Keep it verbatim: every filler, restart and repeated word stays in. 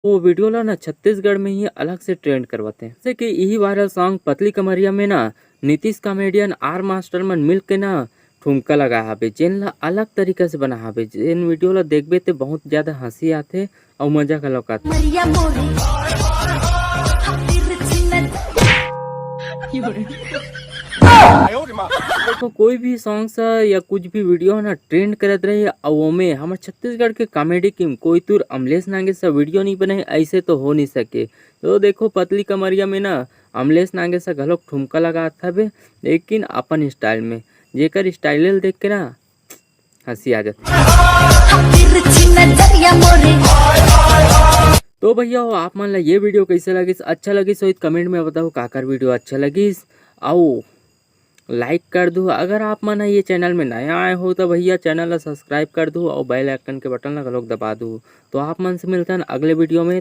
वो वीडियो ला ना छत्तीसगढ़ में ही अलग से ट्रेंड करवाते हैं। जैसे कि यही वायरल सॉन्ग पतली कमरिया में ना नीतीश कॉमेडियन आर मास्टर मन मिल के ना ठुमका लगा हवे, जेन ला अलग तरीका से बना हवे। जेन वीडियो ला देखबे ते बहुत ज्यादा हंसी आथे अउ मजा घलोक आथे। मरिया मोरे, तिरछी नजर। तो कोई भी सॉन्ग्स या कुछ भी वीडियो है ना ट्रेंड करत रही, अउ ओमे हमर छत्तीसगढ़ के कॉमेडी किंग कोइतुर अमलेश नागेश सा वीडियो नहीं बनाए, ऐसे तो हो नहीं सके। तो देखो पतली कमरिया में ना अमलेश नागेश सा घलोक ठुमका लगात हवे, लेकिन अपन स्टाइल में, जेकर स्टाइल देख के ना हंसी आ जाती। तिरछी नजरिया मोरे। तो भैया हो, आप मन ला ये वीडियो कैसे लगिस? अच्छा लगिस हो तो कमेंट में बताओ काकर वीडियो अच्छा लगिस, अउ लाइक कर दू। अगर आप मन ह ये चैनल में नया आए हो तो भैया चैनल ला सब्सक्राइब कर दू अउ बेल आइकन के बटन ला घलोक दबा दू। तो आप मन से मिलथन अगले वीडियो में।